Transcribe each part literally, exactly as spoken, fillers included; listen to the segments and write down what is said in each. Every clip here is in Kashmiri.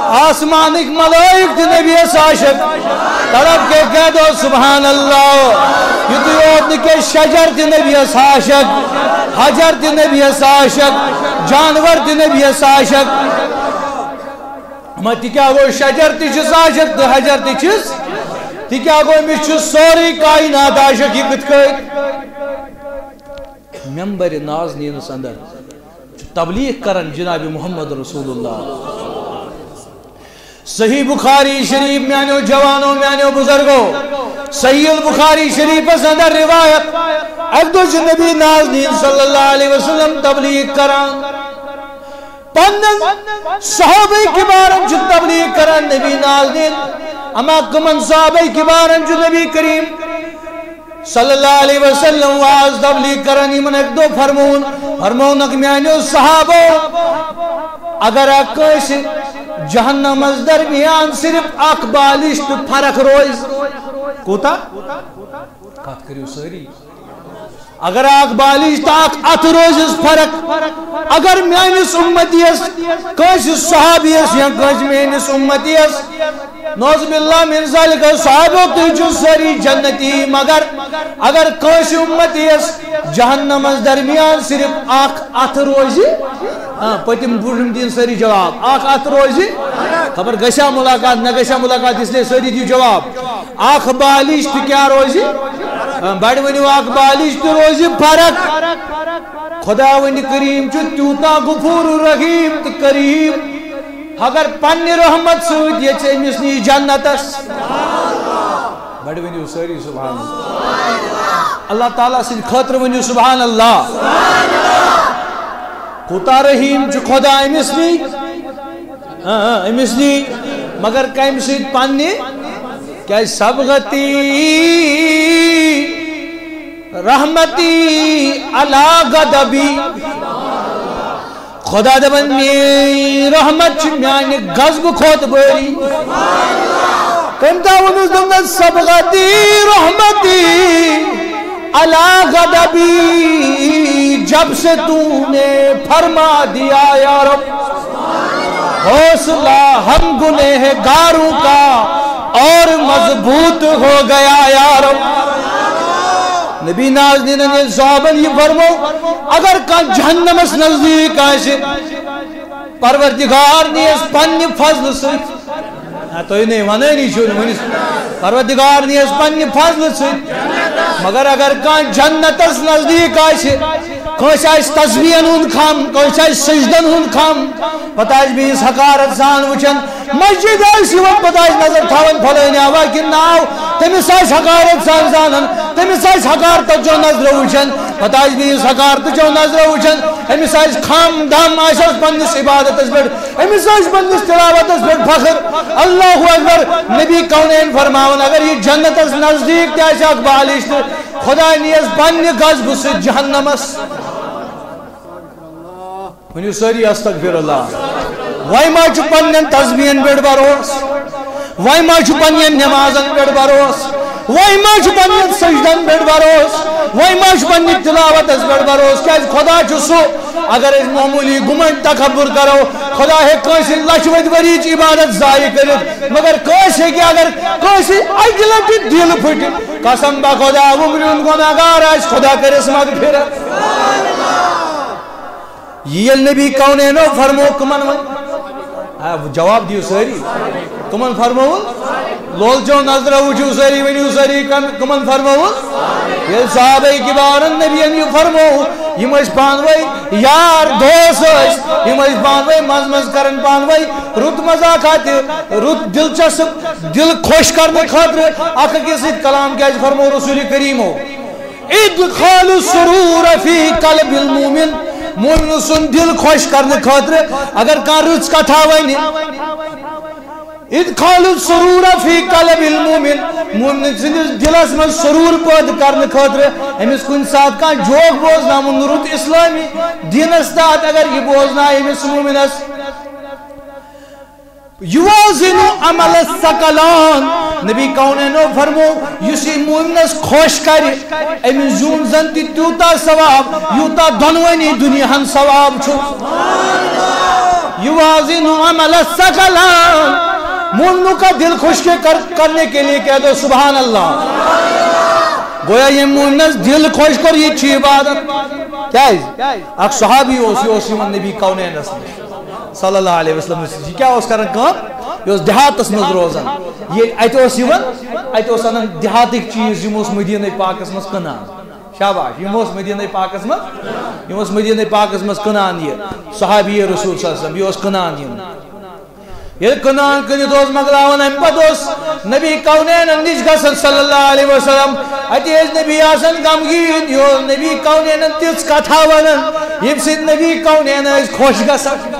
آسمانٕکۍ ملائک تہِ نبیَس عاشق۔ طرف کے کہہ دو سبحان اللہ۔ یُتُے یوت نہٕ کینٛہہ، شجر تہِ نبیَس عاشق، حجر تہِ نبیَس عاشق، جانور تہِ نبیَس عاشق۔ مگر تہِ کیٛاہ گوٚو، شجر تہِ چھِس عاشق تہٕ حجر تہِ چھِس، تہِ کیٛاہ گوٚو، أمِس چھُ سورُے کائنات عاشق۔ یہِ کِتھ کٔنۍ؟ ممبر نازنینس اندر چھُ تبلیغ کران جناب محمد رسول اللہ۔ صحیح بخاری شریف، میانیو جوانو، میانیو بزرگو، صحیح البخاری شریفس اندر روایت، اکہِ دۄہ چھُ نبی نازنین صلی اللہ علیہ وسلم تبلیغ کران، پننٮ۪ن صحابہ کبارن چھُ تبلیغ کران نبی نازنین۔ اما کمن صحابہ کبارن چھُ نبی کریم صلی اللہ علیہ وسلم واز تبلیغ کران؟ یِمن اکہِ دۄہ فرمووُن، فرموونکھ میانیو صحابو، اگر اکھ کٲنٛسہِ جہنمس درمیان صرف اکھ بالش تہٕ فرق روزِ، کوٗتاہ؟ کتھ کٔرِو سٲری۔ اگر اکھ بالش تہٕ اکھ اتھٕ روزٮ۪س فرق، اگر میٲنِس امتیس، کٲنٛسہِ صحابیس یا کٲنٛسہِ میٲنِس امتیس، نعوذ باللہ من ذالک، صحابو تُہۍ چھِو سٲری جنتی، مگر اگر کٲنٛسہِ امتیس جہنمس درمیان صرف اکھ اتھٕ روزِ، ہاں، پٔتِم برٛونٛٹھِم دِن سٲری جواب، اکھ اتھٕ روزِ، خبر گژھیٛا ملاقات نہ گژھیٛا ملاقات، اس لیے سٲری دِیِو جواب۔ اکھ بالش تہِ کیٛاہ روزِ؟ بڑٕ ؤنِو، اکھ بالش تہِ روزِ فرق۔ خداوند کریم چھُ تیوٗتاہ غفور رحیم تہٕ کریم، اگر پننہِ رحمت سۭتۍ یژھِ أمِس نِش جنتس۔ بڑٕ ؤنِو سٲری سبحان اللہ۔ اللہ تعالیٰ سٕنٛدِ خٲطرٕ ؤنِو سبحان اللہ۔ کوٗتاہ رحیم چھُ خدا أمِس نِش۔ ہاں، ہاں، أمِس نی، مگر کمہِ سۭتۍ؟ پننہِ۔ کیٛازِ؟ صبغتی رحمتی علی غضبی۔ خدا دپان، میٲنۍ رحمت چھِ میانہِ غضبہٕ کھۄتہٕ بٲری۔ کٔمۍ تام ووٚنُس، دوٚپنس، صبغتی رحمتی علی غضبی، جب سے تو نے فرما دیا یا رب، حوصلہ ہم گنہگاروں کا اور مضبوط ہو گیا یا رب۔ نبی نازنینن ییٚلہِ صحابن یہِ فرمو، اگر کانٛہہ جہنمس نزدیٖک آسہِ، پروردگار نیس پننہِ فضلہٕ سۭتۍ۔ نہ، تُہۍ نے ونٲنی چھِو نہٕ وٕنِس۔ پروردگار نیس پننہِ فضلہٕ سۭتۍ۔ مگر اگر کانٛہہ جنتس نزدیٖک آسہِ، کٲنٛسہِ آسہِ تسبیحن ہُنٛد خم، کٲنٛسہِ آسہِ سجدن ہُنٛد خم، پتہٕ آسہِ بیٚیِس حقارت سان وٕچھان۔ مسجد آسہِ یِوان، پتہٕ آسہِ نظر تھاوان فلٲنۍ آوا کِنہٕ ناو، تٔمِس آسہِ حقارت سان زانان، تٔمِس آسہِ حقارتہٕ چو نظرو وٕچھان، پتہٕ آسہِ بیٚیِس حقارتہٕ چو نظرو وٕچھان، أمِس آسہِ خم دم آسٮ۪س پننِس عبادتس پٮ۪ٹھ، أمِس آسہِ پننِس تلاوتس پٮ۪ٹھ فخر۔ اللہ اکبر۔ نبی کونین فرماوان، اگر یہِ جنتس نزدیٖک تہِ آسہِ اکھ بالِش تہٕ خدا نیس پننہِ غضبہٕ سۭتۍ جہنمس۔ ؤنِو سٲری استغفر اللہ۔ وۄنۍ ما چھُ پننٮ۪ن تسبیحن پٮ۪ٹھ بھروس؟ وۄنۍ ما چھُ پننٮ۪ن نمازن پٮ۪ٹھ بھروس؟ وۄنۍ ما چھُ پننٮ۪ن سجدن پٮ۪ٹھ بھروس؟ وۄنۍ ما چھُ پننہِ تلاوتس پٮ۪ٹھ بھروس؟ کیازِ خدا چھُ سُہ، اگر أسۍ معموٗلی گُمنڈ تکبر کرو، خدا ہیٚکہِ کٲنٛسہِ لچھ ؤدۍ ؤریِچ عبادت ضایع کٔرِتھ، مگر کٲنٛسہِ ہیٚکہِ اگر کٲنٛسہِ اکہِ لٹہِ دِل پھٕٹہِ، قسم بہ خدا، وُمبرِ ہُنٛد گۄناہگار آسہِ، خدا کٔرِس مغفرت۔ یہِ ییٚلہِ نبی کونینو فرمو، کٕمن وۄنۍ؟ آ، جواب دِیِو سٲری۔ کٕمن فرمووُن؟ لولچو نظرو وٕچھِو سٲری، ؤنِو سٲری، کم-، کٕمن فرمووُن؟ ییٚلہِ صحابہ کبارن نبیَن یہِ فرموو، یِم ٲسۍ پانہٕ ؤنۍ یار دوس ٲسۍ، یِم ٲسۍ پانہٕ ؤنۍ منٛزٕ منٛزٕ کران پانہٕ ؤنۍ رُت مذاقہ تہِ، رُت دلچسپ، دل خۄش کرنہٕ خٲطرٕ اکھ أکِس سۭتۍ کلام کیازِ فرموو رسول کریمو؟ ادخال السرور فی قلب المومن، مومن سُنٛد دل خۄش کرنہٕ خٲطرٕ اگر کانٛہہ رٕژ کتھا ونہِ، ادخال السرور فی قلب المومن، مومن سٕنٛدِس دلس منٛز سرور پٲدٕ کرنہٕ خٲطرٕ، أمِس کُنہِ ساتہٕ کانٛہہ جوک بوزناوُن رُت اسلٲمی دینس تحت اگر یہِ بوزنایہِ أمِس مومنس، یوازن عمل الثقلان۔ نبی کونینو فرمو، یُس یہِ مومنس خۄش کرِ، أمِس زیوٗن زن تہِ تیوٗتاہ ثواب، یوٗتاہ دۄنوٕنی دُنیاہن ثواب چھُ۔ یوازن عمل الثقلان۔ مومنوں کا دل خوش کے کر-، کرنے کے لیے کہہ دو سبحان اللہ۔ گویا ییٚمۍ مومنس دل خۄش کوٚر، یہِ تہِ چھِ عبادت۔ کیازِ؟ اکھ صحابی اوس، یہِ اوس یِوان نبی کونینس نِش۔ صلی اللہ علیہ وسلم۔ یہِ کیٛاہ اوس کران کٲم؟ یہِ اوس دیہاتس منٛز روزان۔ ییٚلہِ اتہِ اوس یِوان، اتہِ اوس انان دیہاتٕکۍ چیٖز، یِم اوس مدیٖنہ پاکس منٛز کٕنان۔ شاباش، یِم اوس مدیٖنہ پاکس منٛز، یِم اوس مدیٖنہ پاکس منٛز کٕنان یہِ صحابی رسول صلی اللہ علیہ وسلم، یہِ اوس کٕنان یِم۔ ییٚلہِ کٕنان کٕنِتھ اوس مۄکلاوان، امہِ پتہٕ اوس نبی کونینن نِش گژھان صلی اللہ علیہ وسلم۔ اَتہِ ٲسۍ نبی آسان غمگیٖن، یہِ اوس نبی کونینن تِژھ کتھا ونان، ییٚمہِ سۭتۍ نبی کونین ٲسۍ خۄش گژھان۔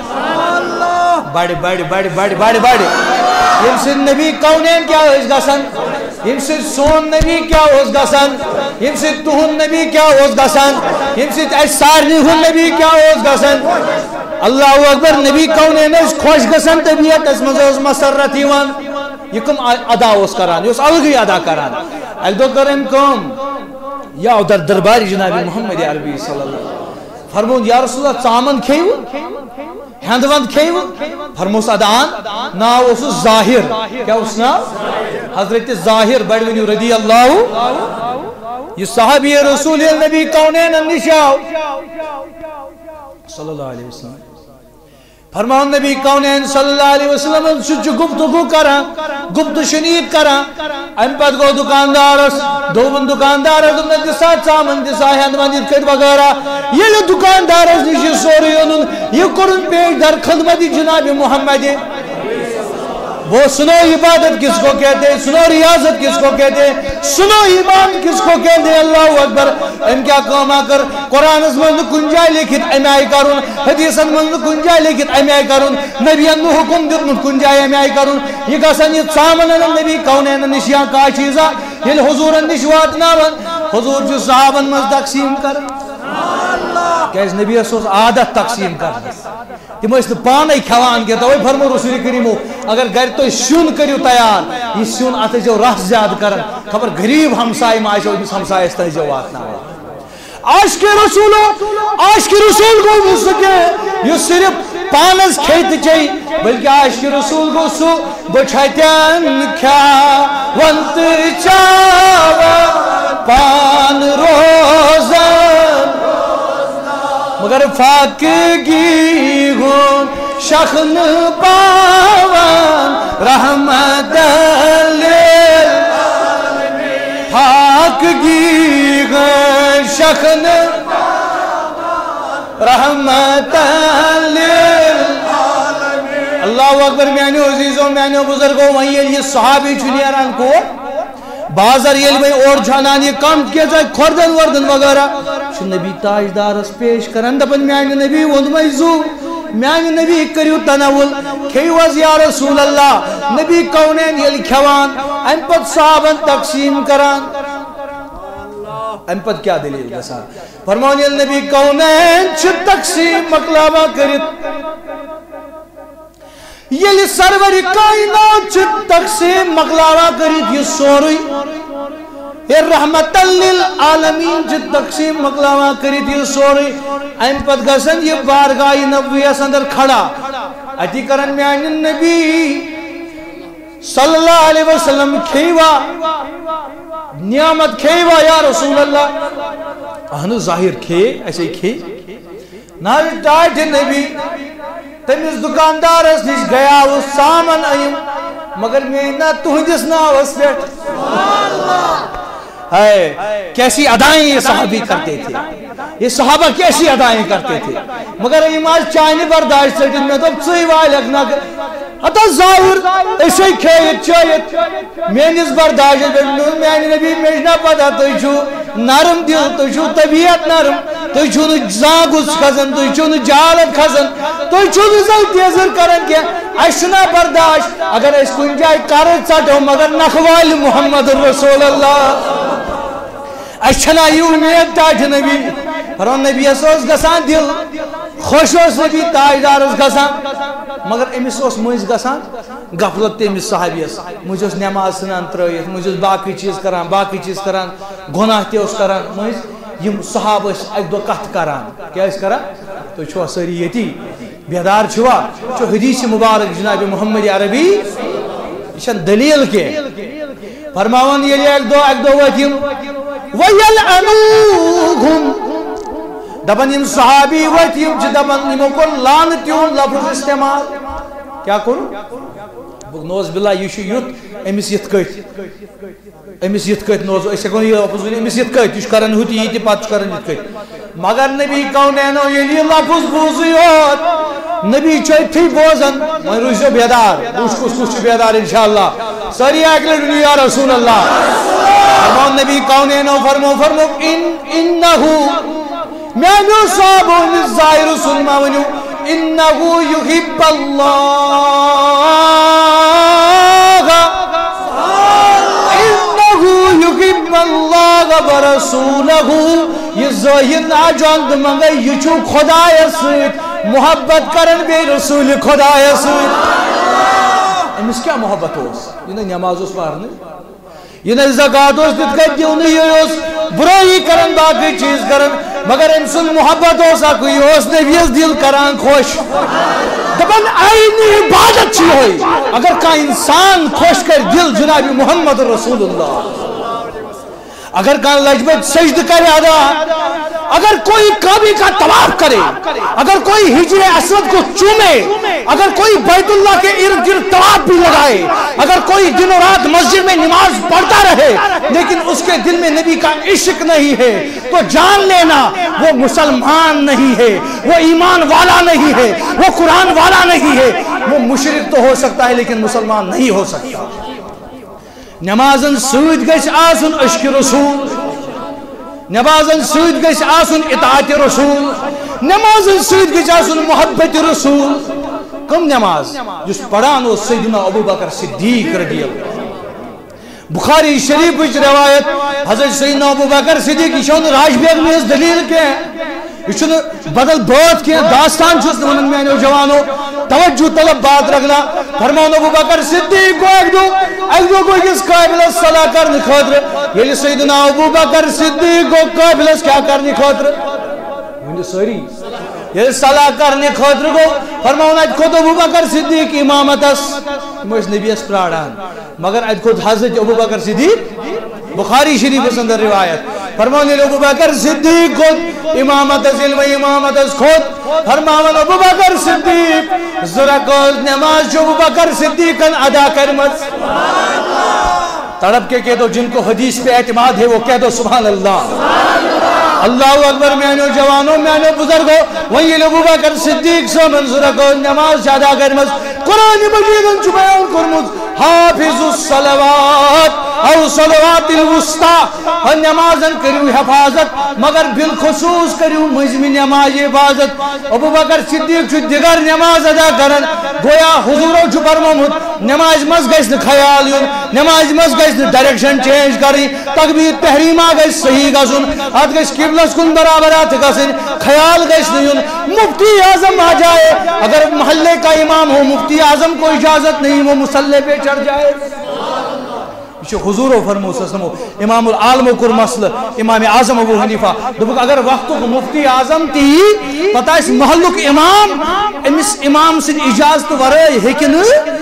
بڑِ، بڑِ، بڑِ، بڑِ، بڑِ، بڑِ۔ ییٚمہِ سۭتۍ نبی کونین کیٛاہ ٲسۍ گژھان؟ ییٚمہِ سۭتۍ سون نبی کیٛاہ اوس گژھان؟ ییٚمہِ سۭتۍ تُہُنٛد نبی کیٛاہ اوس گژھان؟ ییٚمہِ سۭتۍ اَسہِ سارنٕے ہُنٛد نبی کیٛاہ اوس گژھان؟ اللہ اکبر، نبی کونین ٲسۍ خۄش گژھان، طبیعتس منٛز ٲس مسرت یِوان۔ یہِ کٕم ا-، ادا اوس کران؟ یہِ اوس الگٕے ادا کران۔ اکہِ دۄہ کٔر أمۍ کٲم، یہِ آو در دربارِ جناب محمد عربی صلی اللہ علیہ وسلم۔ فرمووُن، یا رسول اللہ، ژامن کھیٚیِو؟ ہیٚنٛد ویٚنٛد کھیٚیِو؟ فرموس، ادان۔ ناو اوسُس زاہر۔ کیٛاہ اوس ناو؟ حضرت زاہر۔ بڑِ ؤنِو رضی اللہ۔ یہِ صحابی رسول ییٚلہِ نبی کونینن نِش آو، صلی اللہ علیہ وسلم۔ فرماو نبی کونین صلی اللہ علیہ وسلم سۭتۍ چھُ گفتگو کران، گفت و شنید کران۔ امہِ پتہٕ گوٚو دُکاندارس، دوٚپُن دُکاندارس، دوٚپُن، "دِ سا ژامن، دِ سا ہیٚنٛد ویٚنٛد یِتھ کٲٹھۍ وغیرہ۔" ییٚلہِ دُکاندارس نِش یہِ سورُے اوٚنُن، یہِ کوٚرُن پیش در خدمت جناب محمد۔ وہ سنو عبادت کس کو کہتے ہیں، سنو ریاضت کس کو کہتے ہیں، سنو ایمان کس کو کہتے ہیں۔ اللہ اکبر۔ أمۍ کیٛاہ کٲمہ کٔر؟ قرآنس منٛز نہٕ کُنہِ جایہِ لیکھِتھ اَمہِ آیہِ کرُن، حدیثن منٛز نہٕ کُنہِ جایہِ لیکھِتھ اَمہِ آیہِ کرُن، نبین نہٕ حُکُم دیُتمُت کُنہِ جایہِ اَمہِ آیہِ کرُن۔ یہِ گژھن یہِ ژامن انن نبی کونینن نِش یا کانٛہہ چیٖزا، ییٚلہِ حضوٗرن نِش واتناون، حضوٗر چھُ صحابن منٛز تقسیٖم کران۔ کیٛازِ نبیَس اوس عادت تقسیٖم کرنس۔ تِم ٲسۍ نہٕ پانے کھٮ۪وان کینٛہہ، توے فرموو رسول کریمو، اگر گرِ تُہۍ سیُن کٔرِو تیار، یہِ سیُن اتھ ٲسۍزیو رس زیادٕ کران، خبر غریب ہمساے ما آسیو، أمِس ہمسایس تام ٲسۍزیو واتناوان۔ عاشق رسولو، عاشق رسول گوٚو نہٕ سُہ کینٛہہ یُس صرف پانس کھیٚیہِ تہٕ چیٚیہِ، بلکہِ عاشق رسول گوٚو سُہ بہٕ چھَتٮ۪ن کھٮ۪وان تہٕ چاوان پان روزان، مگر فاقگی ہُنٛد شخ نہٕ پاوان رحمت لل فاقگی ہُنٛد شخ نہٕ رحمت لل۔ اللہ اکبر، میانیو عزیزو، میانیو بزرگو، وۄنۍ ییٚلہِ یہِ صحابی چھُ نیران کوٚت؟ بازر ییٚلہِ وۄنۍ اورٕ چھُ اَنان یہِ کم کینٛژھا کھۄردن وۄردن وغیرہ، چھُ نبی تاجدارس پیش کران، دپان، "میانہِ نبی ووٚنمَے زُو، میانہِ نبی کٔرِو تناول، کھیٚیِو حظ یا رسول اللہ۔" نبی کونین ییٚلہِ کھٮ۪وان، امہِ پتہٕ صحابن تقسیٖم کران۔ امہِ پتہٕ کیٛاہ دٔلیٖل گژھان؟ فرمان ییٚلہِ نبی کونین چھِ تقسیٖم مۄکلاوان کٔرِتھ، ییٚلہِ سرور کائنات چھِ تقسیٖم مۄکلاوان کٔرِتھ یہِ سورُے، ییٚلہِ رحمت للعالمین چھِ تقسیٖم مۄکلاوان کٔرِتھ یہِ سورُے، امہِ پتہٕ گژھن یہِ بارگاہ نبویس اندر کھڑا، اتی کرن میانہِ نبی صلی اللہ علیہ وسلم کھیوا، نعمت کھیوا یا رسول اللہ؟ اہن ظاہر کھے، اسے کھے۔ نہ حظ ٹاٹھِ نبی، تٔمِس دُکاندارس نِش گٔیاوُس، ژامن أنِم، مگر مےٚ أنۍ نہ تُہنٛدِس ناوس پٮ۪ٹھ۔ ہے، کیسی ادائیں یہ صحابی کرتے تھے، یہ صحابہ کیسی ادائیں کرتے تھے، مگر یِم آز چانہِ برداشت ژٔٹِتھ، مےٚ دوٚپ، ژٕے والکھ نہ۔ ہتا ظاہر، أسے کھیٚیِتھ چٲیِتھ، میٲنِس برداشس پٮ۪ٹھ نہٕ، میانہِ نبی، مےٚ چھِ نہ پتہ، تُہۍ چھِو نرم دل، تُہۍ چھِو طبیعت نرم، تُہۍ چھِو نہٕ زانٛگُس کھسان، تُہۍ چھِو نہٕ جالت کھسان، تُہۍ چھِو نہٕ زن تیزر کران کینٛہہ۔ اسہِ چھُنہ برداشت، اگر أسۍ کُنہِ جایہِ کرٕ ژٹو، مگر نکھٕ والہِ محمد رسول اللہ۔ اسہِ چھنہ یہِ اُمید ٹاٹھِ نبی۔ فرمان نبیس اوس گژھان دل، خۄش اوس نبی تاجدارس گژھان، مگر أمِس اوس مٔنٛزۍ گژھان غفلت تٔمِس صحابیس۔ مٔنٛزۍ اوس نٮ۪ماز ژھٕنان ترٲیِتھ، مٔنٛزۍ اوس باقٕے چیٖز کران، باقٕے چیٖز کران، گۄناہ تہِ اوس کران مٔنٛزۍ۔ یِم صحابہٕ ٲسۍ اکہِ دۄہ کتھ کران، کیٛاہ ٲسۍ کران؟ تُہۍ چھِوا سٲری ییٚتی؟ بیدار چھِوا؟ چھُ حدیث مبارک جناب محمد عربی، یہِ چھَنہٕ دٔلیٖل کینٛہہ۔ فرماوان ییٚلہِ اکہِ دۄہ، اکہِ دۄہ وٲتۍ یِم، وَيَلْعَنُوهُمْ، دَپان یِم صحابی وٲتۍ، یِم چھِ دَپان، یِمو کوٚر لعنت تِہُنٛد لفظ استعمال۔ کیٛاہ کوٚر؟ دوٚپُکھ، نعوذ باللہ، یہِ چھُ یُتھ، أمِس یِتھ کٔٹھۍ، أمِس یِتھ کٔٹھۍ نعوذ، أسۍ ہٮ۪کو نہٕ یہِ لفظ ؤنِتھ، أمِس یِتھ کٔٹھۍ، یہِ چھُ کران ہُتہِ، یہِ تہِ پتہٕ چھُ کران یِتھ کٔٹھۍ۔ مگر نبی کونینو ییٚلہِ یہِ لفظ بوٗزُے یوت، نبی چھُ أتھی بوزان، وۄنۍ روٗزیو بیدار، وٕچھ کُس کُس چھُ بیدار انشاءاللہ۔ سٲری اکہِ لٹہِ ؤنِو یا رسول اللہ۔ فرموو نبی کونینو، فرموو، فرموو، ان، انہ، میانیو صحابو، أمِس ظاہر سُنٛد ما ؤنِو، انہ یحب اللہ، انہ یحب اللہ ورسولہ۔ یہِ ظٲہِر ناجوان تہٕ منٛگے، یہِ چھُ خۄدایَس سۭتۍ محبت کران، بیٚیہِ رسول خۄدایَس سۭتۍ۔ أمِس کیٛاہ محبت اوس؟ یہِ نہٕ نٮ۪ماز اوس پرنٕے، یہِ نہٕ زکوٰۃ اوس تِتھ کٔنۍ دِونٕے، یہِ اوس برٲیی کران، باقٕے چیٖز کران، مگر أمۍ سُنٛد محبت اوس اکُے، یہِ اوس نبیَس دِل کران خۄش۔ دَپان، عینِ عبادت چھِ یِہوٚے، اگر کانٛہہ انسان خۄش کرِ دِل جناب محمد رسول اللہ۔ اگر کانٛہہ لجہِ بجہِ سجدٕ کرِ ادا، اگر کوئی کعبے کا طواف کرے، اگر کوئی حجر اسود کو چومے، اگر کوئی بیت اللہ کے ارد گرد طواف بھی لگائے، اگر کوئی دن و رات مسجد میں نماز پڑھتا رہے، لیکن اس کے دل میں نبی کا عشق نہیں ہے، تو جان لینا وہ مسلمان نہیں ہے، وہ ایمان والا نہیں ہے، وہ قرآن والا نہیں ہے۔ وہ مشرک تو ہو سکتا ہے، لیکن مسلمان نہیں ہو سکتا۔ نمازن سۭتۍ گژھِ آسُن عشق رسول، نمازن سۭتۍ گژھِ آسُن اطاعت رسول، نمازن سۭتۍ گژھِ آسُن محبت رسول۔ کم نماز؟ یُس پران اوس سیدنا ابو بکر صدیق رضی اللہ عنہ۔ بخاری شریفٕچ روایت، حضرت سیدنا ابو بکر صدیق، یہِ چھَنہٕ راج بیگمی ہٕنٛز دلیل کینٛہہ۔ یہِ چھُنہٕ بدل بٲتھ کینٛہہ، داستان چھُس نہٕ وَنان میٛانیو جوانو، توجہ طلب بات رکھنا۔ فرماوُن ابو بکر صدیق گوٚو اَکہِ دۄہ، اَکہِ دۄہ گوٚو أکِس قٲبلَس صلاح کرنہٕ خٲطرٕ۔ ییٚلہِ سیدنا ابو بکر صدیق گوٚو قٲبلَس کیٛاہ کرنہٕ خٲطرٕ؟ ؤنِو سٲری۔ ییٚلہِ صلاح کرنہٕ خٲطرٕ گوٚو، فرماوُن اَتہِ کھوٚت ابو بکر صدیق اِمامَتَس۔ یِم ٲسۍ نبیَس پرٛاران۔ مگر اَتہِ کھوٚت حضرت ابو بکر صدیق، بخاری شریفس اندر روایت۔ فرماوان ییٚلہِ ابو بکر صدیق کھوٚت اِمامتس، ییٚلہِ وۄنۍ اِمامتس کھوٚت، فرماوان ابو بکر صدیق، زٕ رکعت نماز چھُ ابو بکر صدیقن ادا کٔرمٕژ۔ تڑپ کے کہہ دو، جن کو حدیث پہ اعتماد ہے، وہ کہہ دو سبحان اللہ۔ اللہ اکبر، میانیو جوانو، میانیو بزرگو، وۄنۍ ییٚلہِ ابو بکر صدیق صٲبن زٕ رکعت نماز چھِ ادا کٔرمٕژ، قرآن مجیدن چھُ بیان کوٚرمُت، حافظ الصلوات او صلوات الوسطی، ہن نمازن کٔرِو حفاظت، مگر بالخصوص کٔرِو مٔنٛزمہِ نمازِ حفاظت۔ ابو بکر صدیق چھُ دِگر نماز ادا کران، گویا حضورو چھُ فرمومُت، نمازِ منٛز گژھِ نہٕ خیال یُن، نمازِ منٛز گژھِ نہٕ direction change کرٕنۍ، تکبیر تحریمہ گژھِ صحیح گژھُن، اتھ گژھِ قبلس کُن برابر اتھٕ گژھٕنۍ، خیال گژھِ نہٕ یُن۔ مفتی اعظم آ جائے، اگر محلے کا امام ہو، مفتی اعظم کو اجازت نہیں وہ مصلے پہ چڑھ جائے۔ یہِ چھُ حضورو فرموو صلی اللہ علیہ وسلمو، امام العالمو کوٚر مسلہٕ، امام اعظم ابو حنیفہ۔ دوٚپُکھ، اگر وقتُک مفتی اعظم تہِ یی، پتہٕ آسہِ محلُک امام، أمِس امام سٕنٛدِ اجازتہٕ ورٲے ہیٚکہِ نہٕ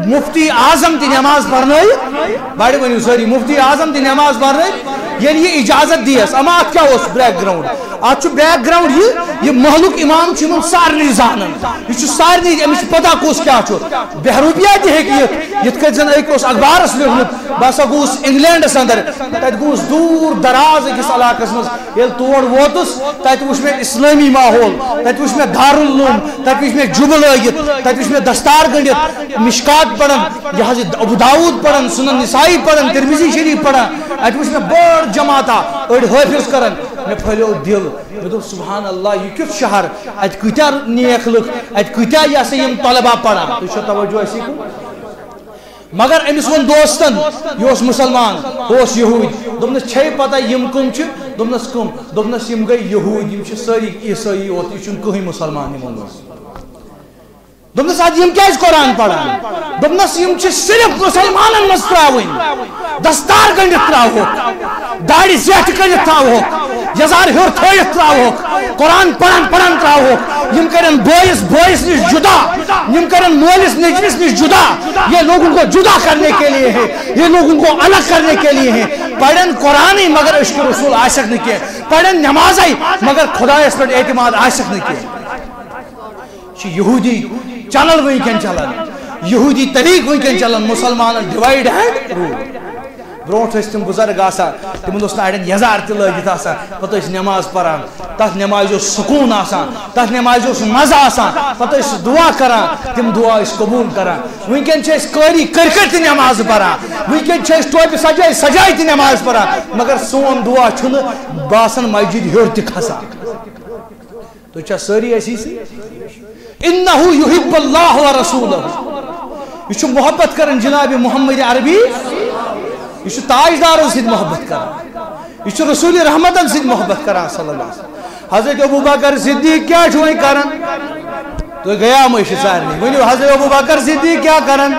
مفتی اعظم تہِ نماز پرنٲیِتھ۔ بڑِ ؤنِو سٲری، مفتی اعظم تہِ نماز پرنٲیِتھ، ییٚلہِ یہِ اجازت دِیَس۔ اما اتھ کیٛاہ اوس background؟ اتھ چھُ background یہِ، یہِ محلُک امام چھُ یِمن سارنٕے زانان، یہِ چھُ سارنٕے، أمِس چھِ پتہ کُس کیٛاہ چھُ۔ بہروپیہ تہِ ہیٚکہِ یِتھ، یِتھ کٔنۍ زن أکۍ اوس اخبارس لیوٗکھمُت، بہٕ ہسا گوٚوُس انگلینڈس اندر، تتہِ گوٚوُس دوٗر دراز أکِس علاقس منٛز۔ ییٚلہِ تور ووتُس، تتہِ وُچھ مےٚ اسلٲمی ماحول، تتہِ وُچھ مےٚ دارالعلوم، تتہِ وُچھ مےٚ جُبہٕ لٲگِتھ، تتہِ وُچھ مےٚ دستار گٔنڈِتھ، مشکات پران، یہِ حظ یہِ ابو داؤد پران، سنن نسائی پران، ترمذی شریف پران، اتہِ وُچھ مےٚ بٔڑ جماعتہ، أڑۍ حٲفظ کران۔ مےٚ پھٔلیو دِل، مےٚ دوٚپ، سبحان اللہ، یہِ کیُتھ شہر، اتہِ کۭتیاہ نیک لُکھ، اتہِ کۭتیاہ یہِ ہسا یِم طلبہ پران۔ تُہۍ چھِو توجہ اَسی کُن؟ مگر أمِس ووٚن دوستن، یہِ اوس مُسلمان، ہُہ اوس یہوٗدۍ۔ دوٚپنَس، "چھے پتہ یِم کٕم چھِ؟" دوٚپنَس، "کٕم؟" دوٚپنَس، "یِم گٔے یہوٗدۍ، یِم چھِ سٲری عیسٲیی یوت، یہِ چھُنہٕ کٕہٕنۍ مُسلمان یِمو منٛز۔" دوٚپنَس، "اَدٕ یِم کیٛازِ قرآن پران؟" دوٚپنَس، "یِم چھِ صرف مُسلمانن منٛز ترٛاوٕنۍ، دستار گٔنٛڈِتھ ترٛاوہوکھ، داڑِ زیٹھ کٔرِتھ ترٛاوہوکھ، یزار ہیوٚر تھٲیِتھ ترٛاوہوکھ، قرآن پران پران ترٛاوہوکھ۔ یِم کَرن بٲیِس بٲیِس نِش جُدا، یِم کَرن مٲلِس نیٚچوِس نِش جُدا۔ یہ لوگوں کو جدا کرنے کے لیے ہے، یہ لوگوں کو الگ کرنے کے لیے ہے۔ پرن قرآنٕے مگر عشق رسول آسکھ نہٕ کینٛہہ، پرن نمازے مگر خدایس پٮ۪ٹھ اعتماد آسکھ نہٕ کینٛہہ۔" چھِ یہوٗدی چینل وٕنکٮ۪ن چلان، یہوٗدی طریٖقہٕ وٕنکٮ۪ن چلان، مُسلمانن divide and rule۔ برونٛٹھ ٲسۍ تِم بُزرگ آسان، تِمن اوس نہٕ اَڑٮ۪ن یزار تہِ لٲگِتھ آسان، پتہٕ ٲسۍ نٮ۪ماز پران۔ تَتھ نٮ۪مازِ اوس سکوٗن آسان، تَتھ نٮ۪مازِ اوس مزٕ آسان، پتہٕ ٲسۍ دُعا کران، تِم دُعا ٲسۍ قبوٗل کران۔ وٕنکٮ۪ن چھِ أسۍ قٲری کٔرۍ کٔرۍ تہِ نٮ۪ماز پران، وٕنکٮ۪ن چھِ أسۍ ٹوپہِ سجٲے سجٲے تہِ نٮ۪ماز پران، مگر سون دُعا چھُنہٕ باسان مسجد ہیوٚر تہِ کھسان۔ تُہۍ چھا سٲری اَسی سۭتۍ؟ انہ یحب اللہ و رسولہ۔ یہِ چھُ محبت کران جناب محمد عربی، یہِ چھُ تاجدارن سۭتۍ محبت کران، یہِ چھُ رسول رحمتن سۭتۍ محبت کران صلی اللہ علیہ وسلم۔ حضرت ابو بکر صدیق کیٛاہ چھُ وۄنۍ کران؟ تُہۍ گٔیاو مٔشِتھ سارنٕے۔ ؤنِو، حضرت ابو بکر صدیق کیٛاہ کران؟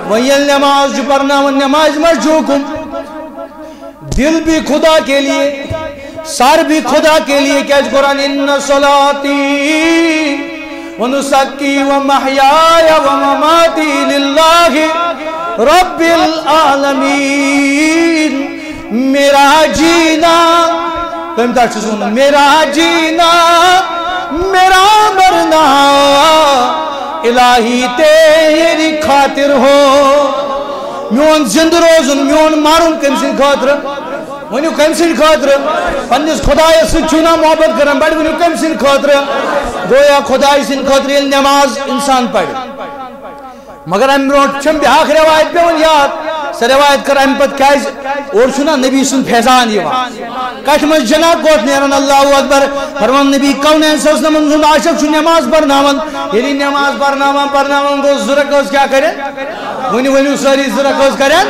وۄنۍ ییٚلہِ نماز چھُ پرناوان، نمازِ منٛز چھُ حُکُم، دل بھی خدا کے لیے، سر بھی خدا کے لیے۔ کیٛازِ قرآن، ان صلاتی و نسکی و محیای و مماتی للہ رب العالمین۔ میرا جینا، کٔمۍ تَتھ چھُس وَنان؟ میرا جینا، میرا مرنا، الٰہی تیری خاطر ہو۔ میون زِندٕ روزُن، میون مرُن کٔمۍ سٕنٛدِ خٲطرٕ؟ ؤنِو، کٔمۍ سٕنٛدِ خٲطرٕ؟ پننِس خۄدایَس سۭتۍ چھِو نا محبت کران، بَڑٕ ؤنِو، کٔمۍ سٕنٛدِ خٲطرٕ؟ گویا خۄداے سٕنٛدِ خٲطرٕ ییٚلہِ نٮ۪ماز اِنسان پَرِ۔ مگر اَمہِ برونٛٹھ چھَم بیٛاکھ رٮ۪وایت پٮ۪وان یاد۔ سۄ رٮ۪وایت کٔر اَمہِ پَتہٕ، کیٛازِ اورٕ چھُنہ نبی سُنٛد فیضان یِوان۔ کَتھِ منٛز جناب گوٚٹھ نیران، اللہ اکبر۔ فرمان نبی کونین صلی اللہ علیہ وسلم سُنٛد عاشق چھُ نٮ۪ماز پَرناوان۔ ییٚلہِ نٮ۪ماز پَرناوان، پَرناوان گوٚو، زٕ رکٲژ کیٛاہ کَرن؟ ؤنِو، ؤنِو سٲری، زٕ رکٲژ کَرن۔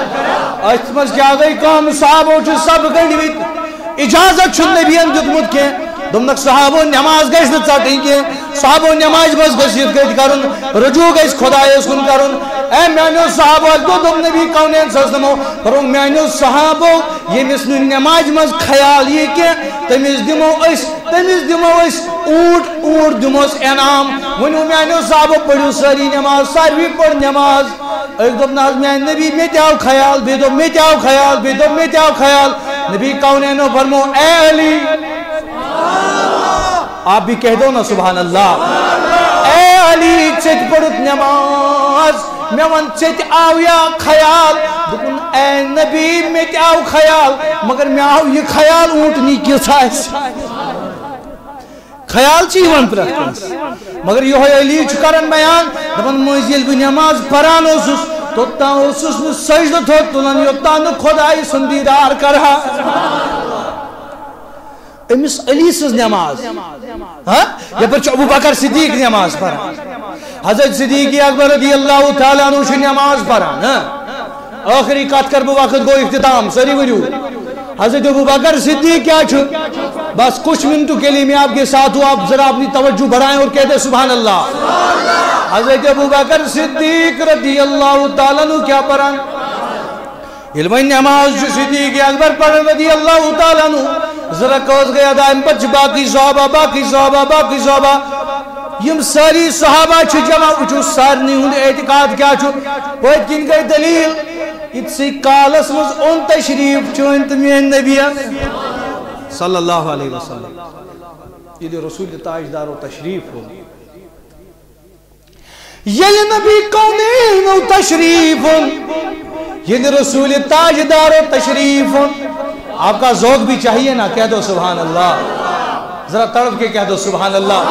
أتھۍ منٛز کیٛاہ گٔے کٲم؟ صحابو چھِ سب گٔنٛڈمٕتۍ۔ اجازت چھُنہٕ نبیَن دیُتمُت کینٛہہ۔ دوٚپنکھ، صحابو، نٮ۪ماز گژھِ نہٕ ژَٹٕنۍ کینٛہہ۔ صحابو، نٮ۪مازِ منٛز گژھِ یِتھ کٔنۍ کَرُن، رجوع گژھِ خۄدایَس کُن کَرُن۔ اے میٛانیو صحابو، اَکہِ دۄہ دوٚپ نبی کونین صلی اللہ علیہ وسلمو، فرمووُکھ، میٛانیو صحابو، ییٚمِس نہٕ نٮ۪مازِ منٛز خیال یی کینٛہہ، تٔمِس دِمو أسۍ، تٔمِس دِمو أسۍ اوٗنٛٹ، اوٗنٛٹ دِموس انعام۔ ؤنِو میٛانیو صحابو، پٔرِو سٲری نٮ۪ماز، ساروی پٔر نٮ۪ماز۔ أکۍ دوٚپ، نہ حظ میٛانہِ نبی، مےٚ تہِ آو خیال، بیٚیہِ دوٚپ، مےٚ تہِ آو خیال، بیٚیہِ دوٚپ، مےٚ تہِ آو خیال۔ نبی کونینو فرمو، اے علی، آپ بھی کہہ دو نا سبحان اللہ۔ اے علی، ژےٚ تہِ پٔرٕتھ نٮ۪ماز، مےٚ وَن، ژےٚ تہِ آو یا خیال؟ دوٚپُن، اے نبی، مےٚ تہِ آو خیال، مگر مےٚ آو یہِ خیال، اوٗنٛٹنی کِژھ آسہِ۔ خیال چھِ یِوان پرٛٮ۪تھ کٲنٛسہِ۔ مگر یِہوٚے علی چھُ کران بیان، دَپان، مٔنٛزۍ ییٚلہِ بہٕ نٮ۪ماز پَران اوسُس، توٚتام اوسُس نہٕ سجدٕ تھوٚد تُلان، یوٚتام نہٕ خۄدایہِ سُنٛد دیٖدار کرٕ ہا۔ أمِس علی سٕنٛز نٮ۪ماز، ہاں؟ یَپٲرۍ چھُ ابو بکر صدیق نٮ۪ماز پَران۔ حضرت صدیق اکبر رضی اللہ تعالیٰ عنہ چھُ نٮ۪ماز پَران، ہاں؟ ٲخری کتھ کرٕ بہٕ، وقت گوٚو اختتام، سٲری ؤنِو۔ حضرت ابو بکر صدیق کیا چھُ؟ بس کچھ منٹوں کے لیے میں آپ کے ساتھ ہوں، آپ ذرا اپنی توجہ بڑھائیں اور کہتے ہیں سبحان اللہ۔ حضرت ابو بکر صدیق رضی اللہ تعالیٰ عنہ کیا پران؟ ییٚلہِ وۄنۍ نٮ۪ماز چھُ صدیق اکبر پران رضی اللہ تعالیٰ عنہ، زٕ رکعت گٔے ادا، اَمہِ پتہٕ چھِ باقٕے صحابہ، باقٕے صحابہ، باقٕے صحابہ۔ یِم سٲری صحابہ چھِ جمع، وٕچھِو سارنٕے ہُنٛد اعتقاد کیٛاہ چھُ۔ پٔتۍ کِنۍ گٔے دٔلیٖل، یِتھسٕے کالس منٛز اوٚن تشریٖف چٲنۍ تہٕ میٲنۍ نبی صلی اللہ علیہ وسلم۔ ییٚلہِ رسول تاجدارو تشریٖف اوٚن، ییٚلہِ نبی کونینو تشریٖف اوٚن، ییٚلہِ رسول تاجدارو تشریٖف اوٚن، آپ کا ذوق بھی چاہیے نا، کہہ دو سبحان اللہ۔ ذرا تڑپ کے کہہ دو سبحان اللہ۔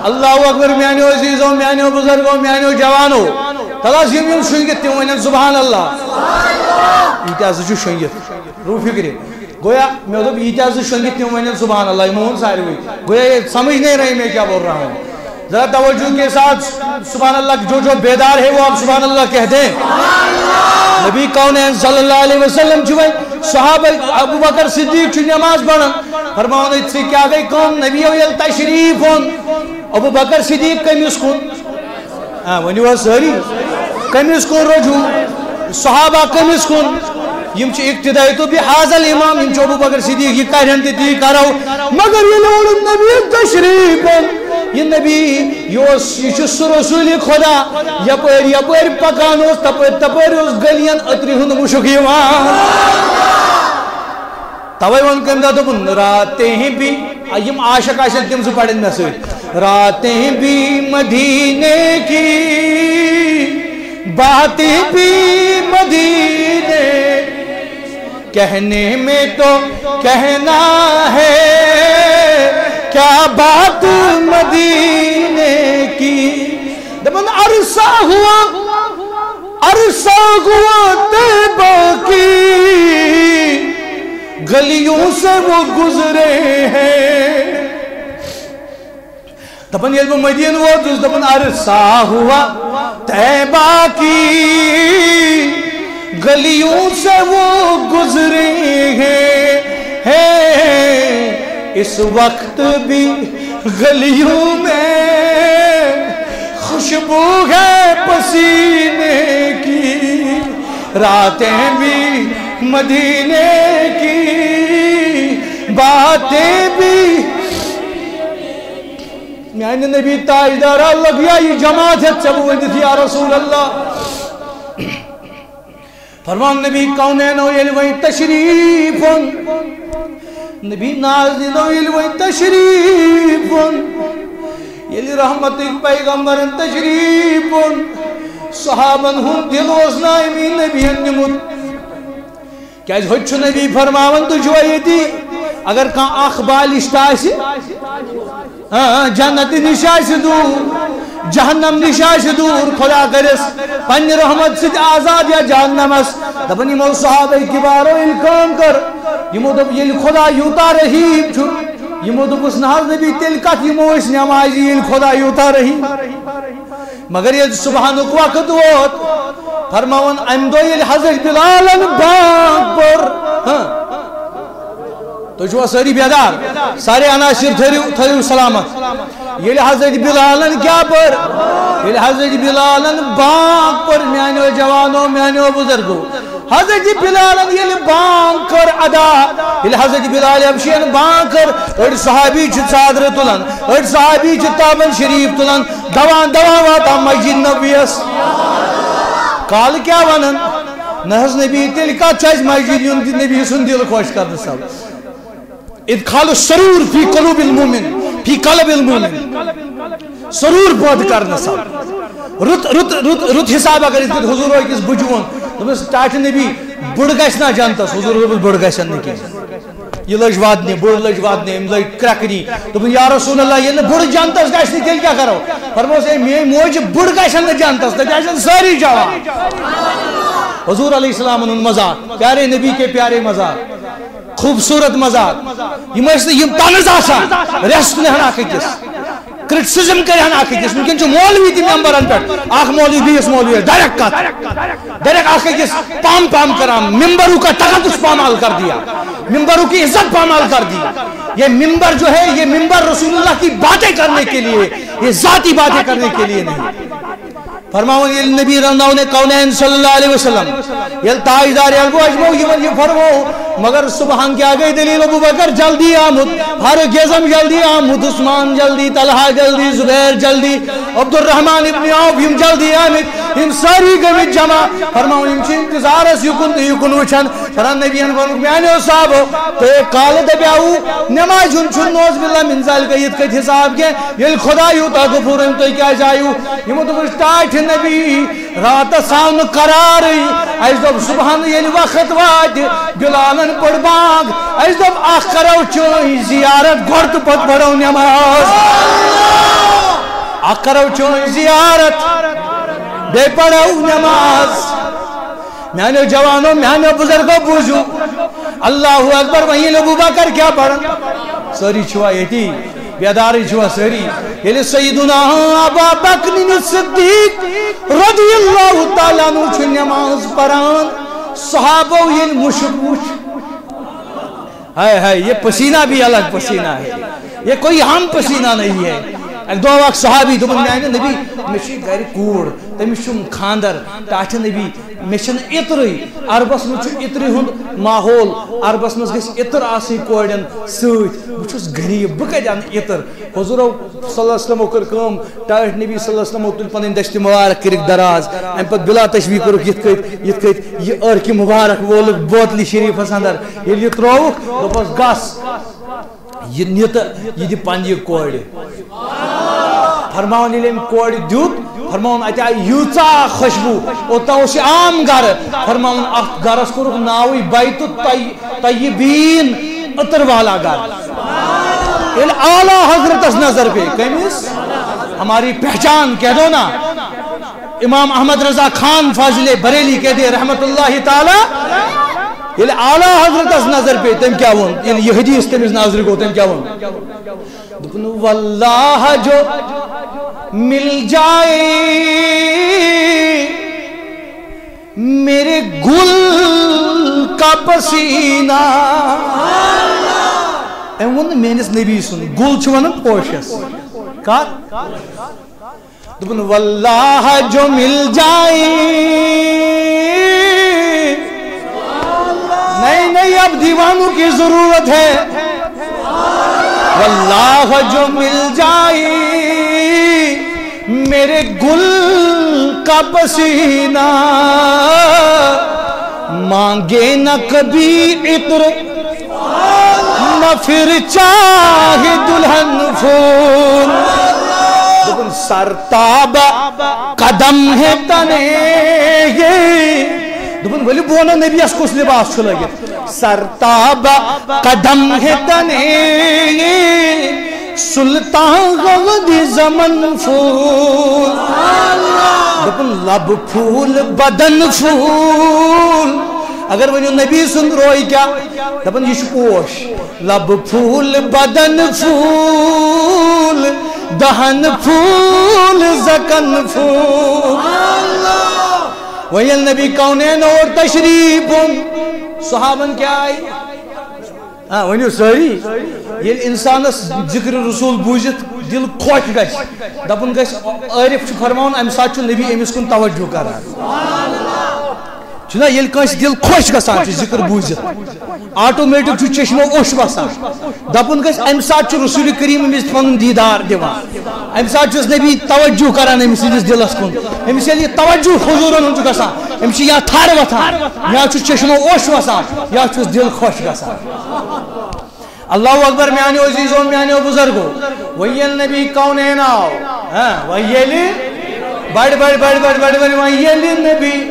اللہ اکبر، میانیو عزیزو، میانیو بزرگو، میانیو جوانو۔ تلاش یِم یِم شۄنٛگِتھ تِم ؤنِن سبحان اللہ۔ ییٖتیٛاہ زٕ چھِ شۄنٛگِتھ۔ رو فکرِ۔ گویا مےٚ دوٚپ، ییٖتیٛاہ زٕ شۄنٛگِتھ تِم ؤنِن سبحان اللہ، یِم ووٚن ساروٕے۔ گویا یہ سمجھ نہیں رہی میں کیا بول رہا ہوں۔ ذرا توجہ کے ساتھ سبحان اللہ، جو جو بیدار ہے وہ آپ سبحان اللہ کہہ دیں۔ نبی کونین صلی اللہ علیہ وسلم چھُ وۄنۍ صحابہ، ابو بکر صدیق چھُ نماز پران۔ فرماوان، أتھۍ سۭتۍ کیٛاہ گٔے کٲم؟ نبی یو ییٚلہِ تشریف اوٚن، ابو بکر صدیق کٔمِس کُن؟ آ، ؤنِو حظ سٲری، کٔمِس کُن رجوع؟ صحابہ کٔمِس کُن؟ یِم چھِ اقتداء تو بہذا الامام، یِم چھِ ابو بکر صدیق، یہِ کرن تہٕ تی کرو۔ مگر ییٚلہِ اورُن نبی تشریف اوٚن، یہِ نبی، یہِ اوس، یہِ چھُ سُہ رسول خدا، یپٲرۍ یپٲرۍ پکان اوس، تپٲرۍ تپٲرۍ اوس گلین عطرِ ہُنٛد مُشُک یِوان۔ توے ووٚن کٔمۍ دۄہ، دوٚپُن، راتیں بھی، آ، یِم عاشق آسن تِم زٕ پرن مےٚ سۭتۍ۔ راتیں بھی مدینے کی، باتیں بھی مدینے، کہنے میں تو کہنا ہے، کیا بات مدینے کی۔ دپان عرصہ ہوا، عرصہ ہوا طیبہ کی، گلیوں سے وہ گزرے ہیں۔ دپان ییٚلہِ بہٕ مدیٖنہٕ ووتُس، دپان عرصہ ہوا طیبہ کی، گلیوں سے وہ گزرے ہیں، ہیں۔ اس وقت بھی گلیوں میں خوشبو ہے پسینے کی، راتیں بھی مدینے کی، باتیں بھی۔ میانہِ نبی تاجدارا، لگیا یہِ جماعت ہیٚتھ ژےٚ بہٕ ؤنِتھ یا رسول اللہ۔ فرمان نبی کونینو ییٚلہِ وۄنۍ تشریف اوٚن، نبی نازنینو ییٚلہِ وۄنۍ تشریف اوٚن، ییٚلہِ رحمتٕکۍ پیغمبرن تشریف اوٚن، صحابن ہُنٛد دل اوس نہٕ امی نبین نِمُت۔ کیازِ ہوٚتہِ چھُ نبی فرماوان، تُہۍ چھِوا ییٚتی؟ اگر کانٛہہ اکھ بالشت آسہِ، آ، جنت نِش آسہِ دوٗر، جہنم نِش آسہِ دوٗر، خدا کٔرِس پننہِ رحمت سۭتۍ آزاد یا جہنمس۔ دپان یِمو صحابہ کبارو ییٚلہِ کٲم کٔر، یِمو دوٚپ، ییٚلہِ خدا یوٗتاہ رحیٖم چھُ، یِمو دوٚپُس، نہ حظ نبی، تیٚلہِ کتھ یِمو أسۍ نٮ۪مازِ، ییٚلہِ خدا یوٗتاہ رحیٖم۔ مگر ییٚلہِ صبحنُک وقت ووت، فرماوان، امہِ دۄہ ییٚلہِ حضرت بلالن بانگ پٔر، ہاں، تُہۍ چھِوا سٲری بیدار؟ سارے عناصر تھٲیِو، تھٲیِو سلامت۔ ییٚلہِ حضرت بلالن کیٛاہ پٔر؟ ییٚلہِ حضرت بلالن بانگ پٔر، میانیو جوانو، میانیو بزرگو، حضرت بلالن ییٚلہِ بانگ کٔر ادا، ییٚلہِ حضرت بلال حبشین بانگ کٔر، أڑۍ صحابی چھِ ژادرٕ تُلان، أڑۍ صحابی چھِ تابن شریف تُلان، دوان دوان واتان مسجد نبویس۔ کالہٕ کیٛاہ ونان؟ نہ حظ نبی، تیٚلہِ کتھ چھُ اَسہِ مسجد یُن تہِ نبی سُنٛد دِل خۄش کرنہٕ سبب؟ ادخال السرور فی قلوب المومن، فی قلب المومن۔ سرور پٲدٕ کرنہٕ سبب۔ رُت، رُت، رُت، رُت حساب اگر أسۍ دِتھ حضور أکِس بُجہِ ووٚن، دوٚپمَس، ٹاٹھہِ نبی، بُڑٕ گژھِ نا جنتس؟ حضور دوٚپُس، بُڑٕ گژھن نہٕ کینٛہہ۔ یہِ لٔج ودنہِ، بُڑٕ لٔج ودنہِ، أمۍ لٔج کرٛٮ۪کھنہِ۔ دوٚپُن، یا رسول اللہ، ییٚلہِ نہٕ بُڑٕ جنتس گژھِ نہٕ، تیٚلہِ کیٛاہ کرو؟ فرموس، ہے، میٲنۍ موج، بُڑٕ گژھن نہٕ جنتس، تَتہِ آسن سٲری جوان۔ حضور علیہ السلام ہُنٛد مذاق، پیارے نبی کے پیارے مذاق، خوبصورت مذاق۔ یِم ٲسۍ نہٕ یِم طنز آسان، رٮ۪س نِہن اکھ أکِس، کرٹسزم کٔرِہن اکھ أکِس۔ وٕنکیٚن چھُ مولوی تہِ ممبرن پٮ۪ٹھ، اکھ مولوی بیٚیِس مولویس ڈائریکٹ کتھ، ڈائریکٹ اکھ أکِس پام پام کران، ممبروں کا تقدس پامال کر دیا، ممبروں کی عزت پامال کر دی۔ یہ ممبر جو ہے، یہ ممبر رسول اللہ کی باتیں کرنے کے لیے، یہ ذاتی باتیں کرنے کے لیے نہیں۔ فرماوان ییٚلہِ نبی روناونے کونین صلی اللہ علیہ وسلم، ییٚلہِ تاجدار علم اجمو یِمن یہِ فرمو، مگر سبحان کیٛاہ گٔے دٔلیٖل؟ ابو بکر جلدی آمُت، فاروق اعظم جلدی آمُت، عثمان جلدی، طلحہ جلدی، زبیر جلدی، عبدالرحمان ابن عوف، یِم جلدی آمٕتۍ، یِم سٲری گٔمٕتۍ جمع۔ فرماوان یِم چھِ انتظارس یُکُن تہٕ یُکُن وٕچھان۔ فران نبی ہن فرمووُکھ، میانیو صحابو، تۄہہِ کالہٕ دپیاوُ، نمازِ ہُنٛد چھُنہٕ نوز باللہ من ذالک یِتھ کٔنۍ حساب کینٛہہ۔ ییٚلہِ خدا یوٗتاہ غفور أمۍ، تُہۍ کیٛازِ آیِو؟ یِمو دوٚپُس، ٹاٹھہِ نبی، راتس آو نہٕ قرارٕے۔ اَسہِ دوٚپ، صبحن ییٚلہِ وقت واتہِ، بلالن پٔر بانگ۔ اَسہِ دوٚپ، اکھ کرو چٲنۍ زیارت گۄڈٕ تہٕ پتہٕ پرو نماز۔ اکھ کرو چٲنۍ زیارت، بیٚیہِ پرو نماز۔ میانیو جوانو، میانیو بزرگو، بوٗزِو۔ اللہ اکبر، وۄنۍ ییٚلہِ ابو بکر کیٛاہ پرن؟ سٲری چھِوا ییٚتی؟ بیدارٕے چھِوا سٲری؟ ییٚلہِ سیدنا ابا بکر صدیق رضی اللہ تعالیٰ عنہ چھُ نماز پران، صحابو ییٚلہِ مُشُک وُچھ، ہائے ہائے، یہ پسینہ بھی الگ پسینہ ہے، یہ کوئی عام پسینہ نہیں ہے۔ اکہِ دۄہ آو اکھ صحابی، دوٚپُن، میانہِ نبی، مےٚ چھِ گرِ کوٗر، تٔمِس چھُم خاندر، ٹاٹھہِ نبی، مےٚ چھِنہٕ عطرٕے۔ عربس منٛز چھُ عطرِ ہُنٛد ماحول، عربس منٛز گژھِ عطر آسٕنۍ کورٮ۪ن سۭتۍ۔ بہٕ چھُس غریٖب، بہٕ کتہِ انہٕ عطر؟ حضورو صلی اللہ علیہ وسلمو کٔر کٲم، ٹاٹھۍ نبی صلی اللہ علیہ وسلمو تُلۍ پنٕنۍ دٔستہِ مُبارک، کٔرِکھ دراز، امہِ پتہٕ بلا تشبیہ کوٚرُکھ یِتھ کٔنۍ، یِتھ کٔنۍ یہِ عرقہِ مُبارک وولُکھ بوتلہِ شریٖفس اندر۔ ییٚلہِ یہِ ترٛووُکھ، دوٚپُس، گژھ، یہِ نہِ تہٕ یہِ دِ پننہِ کورِ۔ فرماوان ییٚلہِ أمۍ کورِ دیُت، فرماوان اَتہِ آیہِ ییٖژاہ خوشبوٗ، اوٚتام اوس یہِ عام گرٕ، فرماوان اَتھ گرس کوٚرُکھ ناوٕے بیت الطی-، طیبین، عطر والا گرٕ۔ ییٚلہِ اعلیٰ حضرتس نظر پیٚیہِ، کٔمِس؟ ہماری پہچان کہہ دو نا۔ امام احمد رضا خان فاضل بریلی کہہ دے رحمت اللہ تعالی، ییٚلہِ اعلیٰ حضرتس نظر پیٚیہِ، تٔمۍ کیٛاہ ووٚن؟ ییٚلہِ یہِ حدیث تٔمِس نظرِ گوٚو، تٔمۍ کیٛاہ ووٚن؟ دوٚپُن، واللہ جو مل جائے میرے گل کا پسینہ۔ أمۍ ووٚن نہٕ میٲنِس نبی سُنٛد، گُل چھُ وَنان پوشس۔ کَتھ؟ دوٚپُن، واللہ جو مل جائے۔ نہیں، نہیں، اب دیوانوں کی ضرورت ہے۔ واللہ جو مل جائے میرے گل کا پسینہ، مانگے نہ کبھی عطر، نہ پھر چاہے دلہن پھول۔ دوٚپُن، سرتاب قدم ہے تنے۔ دوٚپُن، ؤلِو بہٕ وَنو نبیَس کُس لباس چھُ لٲگِتھ۔ سرتاب قدم ہے تنے، سلطان غم دی زمن پھول۔ دوٚپُن، لب پھول بدن پھول۔ اگر ؤنِو نبی سُنٛد روے کیٛاہ؟ دَپان، یہِ چھُ پوش۔ لب پھول بدن پھول، دہن پھول زکن پھول۔ وۄنۍ ییٚلہِ نبی کونین اور تشریف اوٚن، صحابن کیٛاہ آیہِ؟ آ، ؤنِو سٲری۔ ییٚلہِ اِنسانس ذکر رسول بوٗزِتھ دِل خۄش گژھِ، دَپُن گژھِ، عٲرِف چھُ فرماوان، اَمہِ ساتہٕ چھُ نبی أمِس کُن توجہ کران۔ چھُنہ، ییٚلہِ کٲنٛسہِ دِل خۄش گژھان چھُ ذکر بوٗزِتھ، آٹومیٹک چھُ چشمو اوٚش وسان۔ دَپُن گژھِ، اَمہِ ساتہٕ چھُ رسول کریم أمِس پنُن دیٖدار دِوان، اَمہِ ساتہٕ چھُس نبی توجہ کران أمۍ سٕنٛدِس دِلس کُن۔ أمِس ییٚلہِ یہِ توجہ حضوٗرن ہُنٛد چھُ گژھان، أمِس چھِ یا تھر وۄتھان، یا چھُ چشمو اوٚش وسان، یا چھُس دِل خۄش گژھان۔ اللہ اکبر، میانیو عزیزو، میانیو بزرگو۔ وۄنۍ ییٚلہِ نبی کونین آو، ہاں، وۄنۍ ییٚلہِ بڑ، بڑ، بڑ، بڑ، بڑ، بڑ، وۄنۍ ییٚلہِ نبی،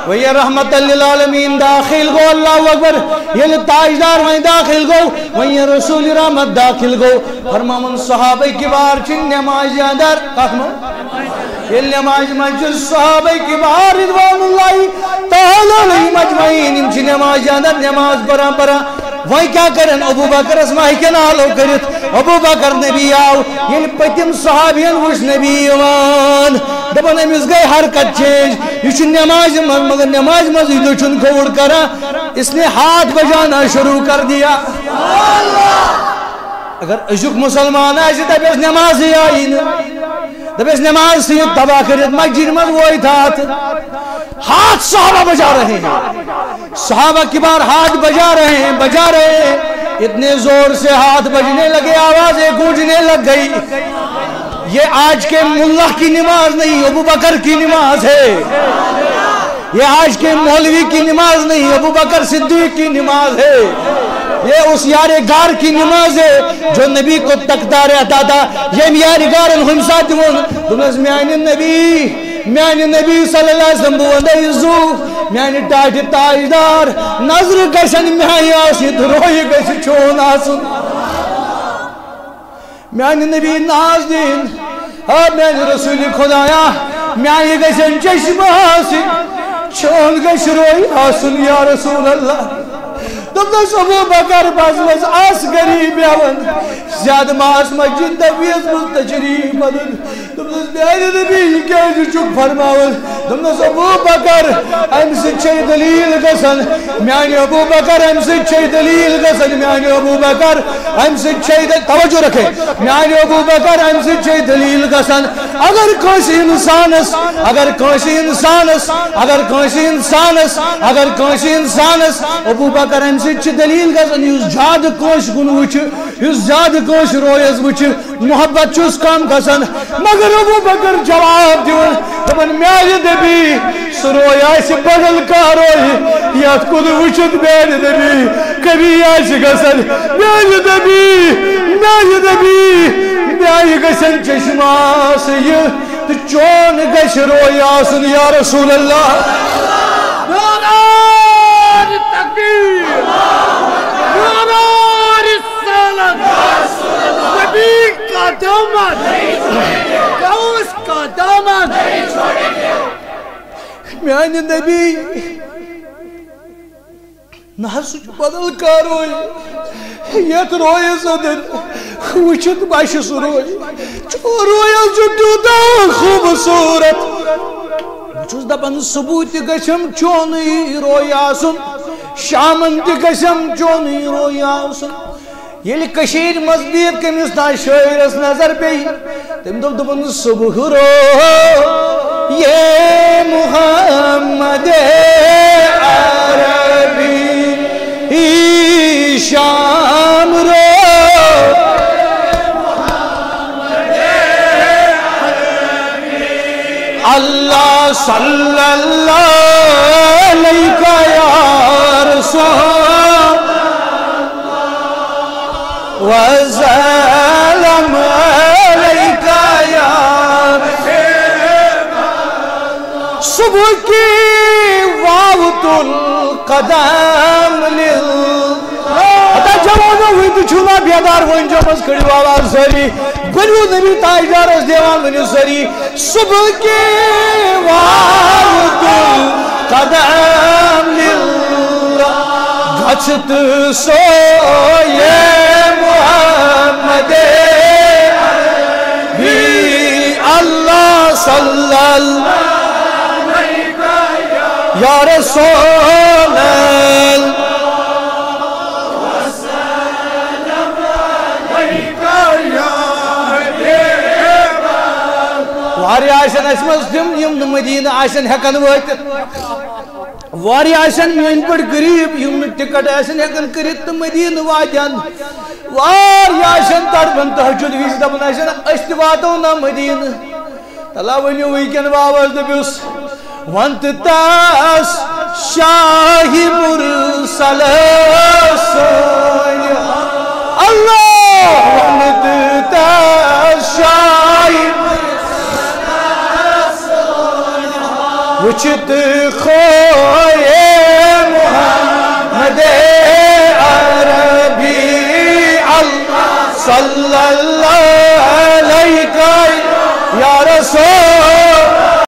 وۄنۍ ییٚلہِ رحمت للعالمین داخل گوٚو، اللہ اکبر، ییٚلہِ تاجدار وۄنۍ داخل گوٚو، وۄنۍ ییٚلہِ رسول رحمت داخل گوٚو، فرماوُن صحابہ کبار چھِ نمازِ اندر، کتھ منٛز؟ ییٚلہِ نمازِ منٛز چھِ صحابہ کبار رضوان اللہ تعالیٰ علیہم اجمعین، یِم چھِ نمازِ اندر نماز پران پران۔ وۄنۍ کیٛاہ کرن؟ ابو بکرس ما ہیٚکن آلو کٔرِتھ؟ ابو بکر نبی آو، ییٚلہِ پٔتِم صحابین وُچھ نبی یِوان، دپان أمِس گٔے حرکت چینج، یہِ چھُ نمازِ منٛز، مگر نمازِ منٛزٕے دٔچھُن کھووُر کران، اس نے ہاتھ بجانا شروع کر دیا۔ اگر أزیُک مُسلمان آسہِ، دَپٮ۪س نٮ۪مازٕے آیی نہٕ، دَپٮ۪س نٮ۪ماز ژھٕنِتھ تباہ کٔرِتھ، مسجد منٛز وٲتۍ ہاتھ، ہاتھ صحابہ بجا رہے ہیں، صحابہ کبار ہاتھ بجا رہے ہیں، بجا رہے ہیں، اتنے زور سے ہاتھ بجنے لگے، آوازیں گونجنے لگ گئی۔ یہ آج کے ملا کی نماز نہیں، ابو بکر کی نماز ہے۔ یہ آج کے مولوی کی نماز نہیں، ابو بکر صدیق کی نماز ہے۔ یہ اس یار گار کی نماز ہے جو نبی کو تکتا رہتا تھا۔ یہ یار گار ہمسا دون، دونس میان نبی، میان نبی صلی اللہ علیہ وسلم بون زو، میان ٹاٹھ تاجدار، نظر گژھن میان آسن، روی گژھِ چون آسن۔ میانہِ نبی ناز دِن، آ میانہِ رسول خدایا، میانہِ گژھن چشمہٕ آسٕنۍ، چون گژھِ روے آسُن یا رسول اللہ۔ دوٚپنَس، ابو بکر، بس بس، آس گری بیٚہوان، زیادٕ ما آس مسجد نبویَس منٛز تشریٖف اَنُن۔ دوٚپنَس، میٛانہِ نبی، یہِ کیٛازِ چھُکھ فرماوان؟ دوٚپنَس، ابو بکر، اَمہِ سۭتۍ چھے دٔلیٖل گژھان، میٛانہِ ابو بکر، اَمہِ سۭتۍ چھے دٔلیٖل گژھان، میٛانہِ ابو بکر، اَمہِ سۭتۍ چھے د-، توجہ رکھے، میٛانہِ ابو بکر، اَمہِ سۭتۍ چھے دٔلیٖل گژھان۔ اگر کٲنٛسہِ اِنسانَس، اگر کٲنٛسہِ اِنسانَس، اگر کٲنٛسہِ اِنسانَس، اگر کٲنٛسہِ اِنسانَس، ابو بکر، اَمہِ سۭتۍ چھِ دٔلیٖل گژھان، یُس زیادٕ کٲنٛسہِ کُن وٕچھِ، یُس زیادٕ کٲنٛسہِ رویَس وٕچھِ، محبت چھُس کم گژھان۔ مگر ابو بکر جواب دِوان، دپان، میانہِ نبی، سُہ روے آسہِ بدل کانٛہہ روے، یتھ کُن وٕچھِتھ میانہِ نبی کمی آسہِ گژھان۔ میانہِ نبی، میانہِ نبی، میانہِ گژھن چشمہٕ آسہٕ یہِ، تہٕ چون گژھِ روے آسُن، یا رسول اللہ۔ نعرہ تکبیر، نعرہ رسالت، نبی کا دامن، غوث کا دامن۔ میانہِ نبی، نہ حظ، سُہ چھُ بدل کانٛہہ روے۔ یتھ رویس اندر وٕچھِتھ باسہِ سُہ روے۔ چون روے حظ چھُ تیوٗتاہ خوٗبصوٗرت۔ بہٕ چھُس دپان، صبح تہِ گژھٮ۪م چونُے روے آسُن، شامن تہِ گژھٮ۪م چونُے روے آسُن۔ ییٚلہِ کٔشیٖرِ منٛز بِہِتھ کٔمِس تام شٲعرس نظر پیٚیہِ، تٔمۍ دوٚپ، دوٚپُن، صبح رو یہ محمد عربی، شام رو۔ اللہ صلی اللہ علیک یا رسول، وسلم علیک یا صبح کی واو تل قدم لل۔ ہتا جوانو، وٕنہِ تہِ چھُو نا بیدار؟ وۄنۍ جمٲژ کٔرِو آواز سٲری، ؤنِو نبی تاجدارس دیوان، ؤنِو سٲری۔ صبح کے واو تل قدم لل، گژھِ تہٕ سویے محمد عربی۔ اللہ صلی اللہ یا رسول اللہ۔ واریاہ آسن اَسہِ منٛز تِم، یِم نہٕ مدیٖنہٕ آسن ہٮ۪کان وٲتِتھ۔ واریاہ آسن میٲنۍ پٲٹھۍ غریٖب، یِم نہٕ ٹکٹ آسن ہٮ۪کان کٔرِتھ تہٕ مدیٖنہٕ واتن۔ واریاہ آسن تڑپان تہجد وِزِ، دپان آسن، أسۍ تہِ واتو نہ مدیٖنہٕ۔ تلا ؤنِو وٕنکٮ۪ن واوس دٔپِوس، وَن تہٕ تَس شاہِ مرسلس سٲنۍ۔ اللہ، وَن تہٕ تَس شاہِ مرسلس سٲنۍ۔ وٕچھِتھ خوے محمد عربی، اللہ صلی اللہ علیک یا رسول